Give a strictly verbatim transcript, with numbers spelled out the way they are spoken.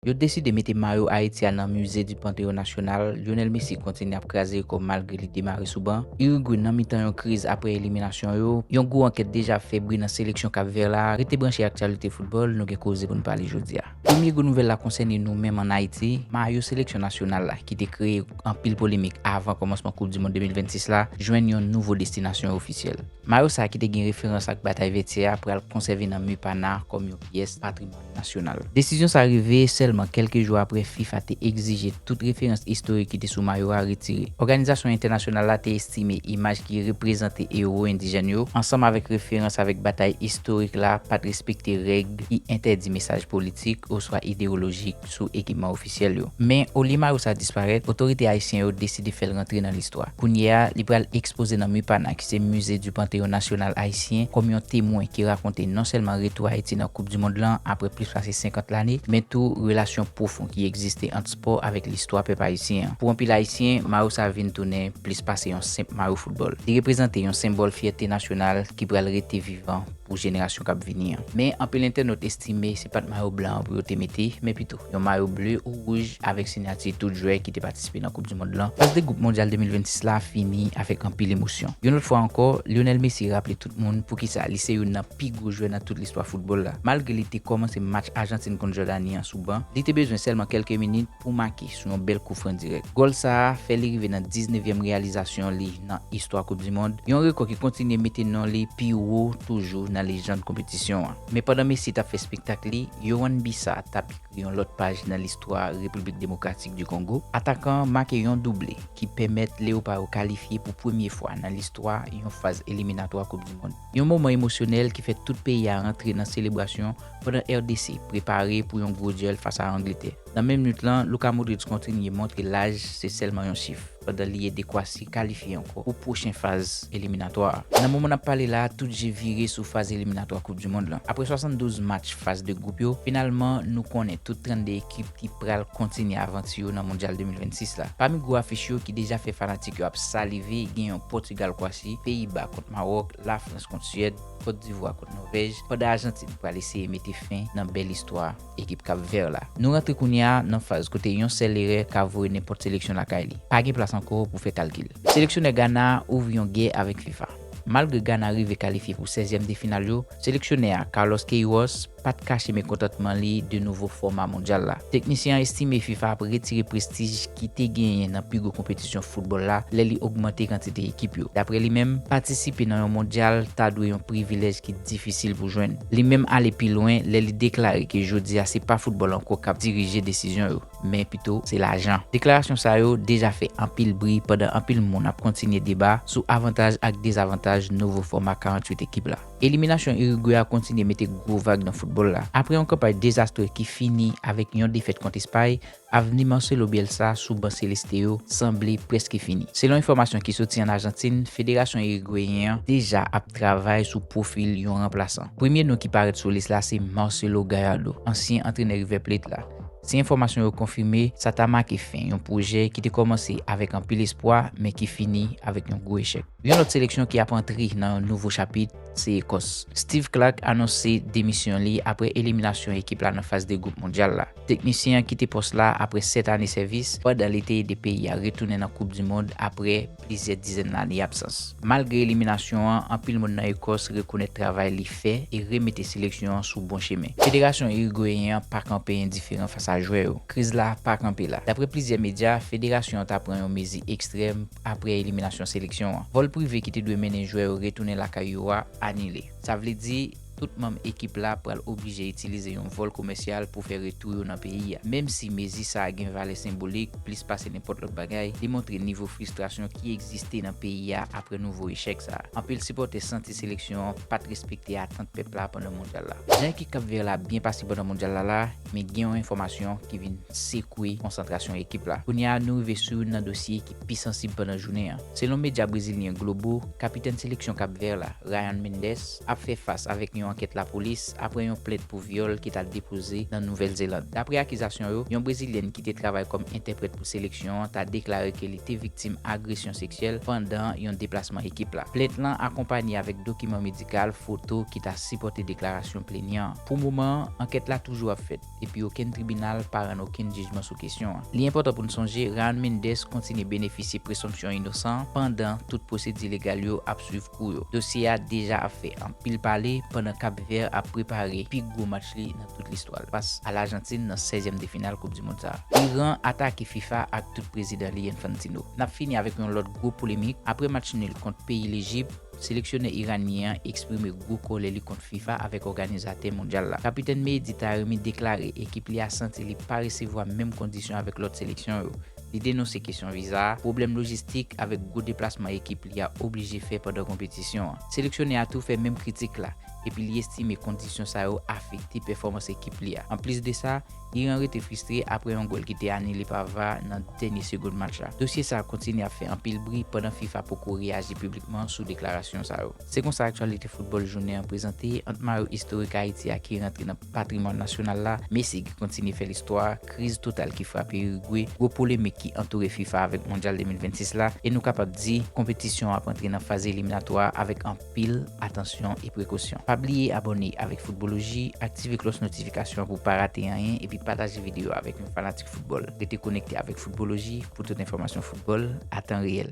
Yo deside mete mayo Ayiti a nan Musée du Panthéon National. Lionel Messi kontinye ap kraze rekò malgre li demare sou ban. Irigwe nan mitan yon kriz apre eliminasyon yo. Yon gwo ankèt deja fè bri nan seleksyon Kapvè la. Rete branche aktyalite foutbòl, nou gen koze pou n pale jodi a. Premye gwo nouvèl la konsène nou menm ann Ayiti. Mayo seleksyon nasyonal la, ki te kreye anpil polemik avan kòmansman Koup di Mond de mil vennsis la, jwenn yon nouvo destinasyon ofisyèl. Mayo sa a ki te gen referans ak batay Vètyè a pral konsève nan MUPANA kòm yon pyès patrimwàn nasyonal. Desizyon sa a rive sèlman kèlke jou apre fifa te egzije tout referans istorik ki te sou mayo a retire. Òganizasyon entènasyonal la te estime imaj ki reprezante ewo endijèn yo, ansanm avèk referans avèk batay istorik la, pa t respekte règ ki entèdi mesaj politik oswa ideyolojik sou ekipman ofisyèl yo. Men, olye mayo sa a disparèt, otorite ayisyen yo deside fè l rantre nan listwa. Kounye a, li pral ekspoze nan MUPANA, ki se Musée du Panthéon National Haïtien, kòm yon temwen ki rakonte non sèlman retou Ayiti nan Koup di Mond lan apre plis pase senkant lane, men tou relasyon pwofon ki egziste ant spò avèk listwa pèp ayisyen an. Pou anpil Ayisyen, mayo sa a vin tounen plis pase yon senp mayo foutbòl. Li reprezante yon senbòl fyète nasyonal ki pral rete vivan pou jenerasyon k ap vini an. Men, anpil entènot estime se pa t mayo blan an pou yo te mete, men pito yon mayo ble ou wouj avèk siyati tout jwè ki te patisipe nan Koup di Mond lan. Faz de gwoup mondyal de mil vennsis la fini avèk anpil emosyon. Yon lòt fwa ankò, Lionel Messi raple tout moun poukisa li se youn nan pi gwo jwè nan tout listwa foutbòl la. Malgre li te kòmanse match Ajantin kont Jòdani an sou ban, li te bezwen sèlman kèlke minit pou make sou yon bèl koufran dirèk. Gòl sa a fè li rive nan diznevyèm reyalizasyon li nan istwa Koup di Mond, yon rekò ki kontinye mete non li pi wo toujou nan lejann konpetisyon an. Men pandan Messi t ap fè espektak li, Yoann Bissá t ap ekri yon lòt paj nan listwa Repiblik Demokratik di Kongo. Atakan an make yon double ki pèmèt Leopa yo kalifye pou premye fwa nan listwa yon faz eliminatwa Koup di Mond. Yon moman emosyonèl ki fè tout peyi a rantre nan selebrasyon pandan R D C prepare pou yon gwo dyèl fas a Angletè. Nan menm nwit lan, Luka Modric kontinye montre laj se sèlman yon chif, pandan li ede Kwasi kalifye ankò pou pwochen faz eliminatwa a. Nan moman n ap pale la a, tout je vire sou faz eliminatwa Koup di Mond lan. Apre swasanndouz match faz de gwoup yo, finalman, nou konnen tout trannde ekip ki pral kontinye avanti yo nan Mondyal de mil vennsis la. Pami gwo afich yo ki deja fè fanatik yo ap salive, gen yon Pòtigal Kwasi, Peyiba kont Mawòk, Lafrans kont Syèd, Kòt Divwa kont Nòvèj, pandan Ajantin pral eseye mete fen nan bèl istwa ekip Kap Vè la. Nou rantre kounye a nan faz kote yon sèl erè ka voye nenpòt seleksyon lakay li. Pa gen plas ankò pou fè kalkil. Seleksyonè Gana a ouvri yon gè avèk fifa. Malgre Gana rive kalifye pou sèzyèm de final yo, seleksyonè a, Carlos Queiroz, pa t kache mekontantman li de nouvo fòma mondyal la. Teknisyen an estime fifa ap retire prestij ki te genyen nan pi gwo konpetisyon foutbòl la lè li ogmante kantite ekip yo. Daprè li menm, patisipe nan yon mondyal ta dwe yon privilèj ki difisil pou jwenn. Li menm ale pi lwen lè li deklare ke jodi a se pa foutbòl ankò k ap dirije desizyon yo, men pito se lajan. Deklarasyon sa yo deja fè anpil bri pandan anpil moun ap kontinye deba sou avantaj ak dezavantaj nouvo fòma karanntuit ekip la. Eliminasyon Irigwe a kontinye mete gwo vag nan foutbòl la. Apre yon kanpay dezastre ki fini avèk yon defèt kont Espay, avni Marcelo Bielsa sou ban seleste yo sanble prèske fini. Selon enfòmasyon ki soti ann Ajantin, federasyon irigweyen an deja ap travay sou pwofil yon ranplasan. Premye non ki parèt sou lis la se Marcelo Gallardo, ansyen antrenè River Plate la. Si enfòmasyon yo konfime, sa ta make fen yon pwojè ki te kòmanse avèk anpil espwa, men ki fini avèk yon gwo echèk. Yon lòt seleksyon ki ap antre nan yon nouvo chapit, se Ekòs. Steve Clarke anonse demisyon li apre eliminasyon ekip la nan faz de gwoup mondyal la. Teknisyen an kite pòs la apre sèt ane sèvis, pandan li te ede peyi a retounen nan Koup di Mond apre plizyè dizèn lane absans. Malgre eliminasyon an, anpil moun nan Ekòs rekonèt travay li fè e remete seleksyon an sou bon chemen. Federasyon irigweyen an pa kanpe endiferan fas a jwè yo. Kriz la pa kanpe la. Daprè plizyè medya, federasyon an ta pran yon mezi ekstrèm apre eliminasyon seleksyon an. Vòl prive ki te dwe mennen jwè yo retounen lakay yo a anile. Sa vle di, tout manm ekip la pral oblije itilize yon vòl komèsyal pou fè retou yo nan peyi a. Menm si mezi sa a gen valè senbolik plis pase nenpòt lòt bagay, li montre nivo fristrasyon ki egziste nan peyi a apre nouvo echèk sa a. Anpil sipòtè santi seleksyon an pa t respekte atant pèp la pandan mondyal la. Jan ekip Kap Vè la byen pase pandan mondyal la la, men gen yon enfòmasyon ki vin sekwe konsantrasyon ekip la. Kounye a, nou rive sou youn nan dosye ki pi sansib pandan jounen an. Selon medya brezilyen Globo, kapitèn seleksyon Kap Vè la, Rayan Mendes, ap fè fas avèk yon ankèt lapolis apre yon plent pou vyòl ki t al depoze nan Nouvèl Zeland. Dapre akizasyon yo, yon Brezilyèn ki te travay kòm entèprèt pou seleksyon an ta deklare ke li te viktim agresyon seksyèl pandan yon deplasman ekip la. Plent lan akonpaye avèk dokiman medikal, foto ki ta sipòte deklarasyon plenyan an. Pou moman an, ankèt la toujou ap fèt, epi okenn tribinal pa rann okenn jijman sou kesyon an. Li enpòtan pou n sonje, Rayon Mendes kontinye benefisye presonpsyon inosan pandan tout pwosedi legal yo ap swiv kou yo. Dosye a deja ap fè anpil pale pandan Cap Vert ap prepare pi gwo match li nan tout listwa l, fas a Lajantin nan sèzyèm de final Koup di Mond sa a. Iran atake fifa ak tout prezidan li Infantino. N ap fini avèk yon lòt gwo polemik. Apre match nil kont peyi Lejip, seleksyonè iranyen an eksprime gwo kòlè li kont fifa avèk òganizatè mondyal la. Kapitèn Mehdi Taremi deklare ekip li a santi li pa resevwa menm kondisyon avèk lòt seleksyon yo. Li denonse kesyon viza a, pwoblèm lojistik avèk gwo deplasman ekip li a oblije fè pandan konpetisyon an. Seleksyonè a tou fè menm kritik la, epi li estime kondisyon sa yo afekte pèfòmans ekip li a. Anplis de sa, Iran rete fristre apre yon gòl ki te anile pa var nan dènye segonn match la. Dosye sa a kontinye ap fè anpil bri pandan fifa poko reyaji piblikman sou deklarasyon sa yo. Se konsa aktyalite foutbòl jounen an prezante ant mayo istorik Ayiti a ki rantre nan patrimwàn nasyonal la, Messi ki kontinye fè listwa, kriz total ki frape Irigwe, gwo polemik ki antoure fifa avèk mondyal de mil vennsis la, e nou kapab di konpetisyon an ap antre nan faz eliminatwa avèk anpil atansyon e prekosyon. Pa bliye abòne avèk Foutboloji, aktive klòch notifikasyon pou pa rate anyen, epi pataje videyo avèk yon fanatik foutbòl. Rete konekte avèk Foutboloji pou tout enfòmasyon foutbòl a tan reyèl.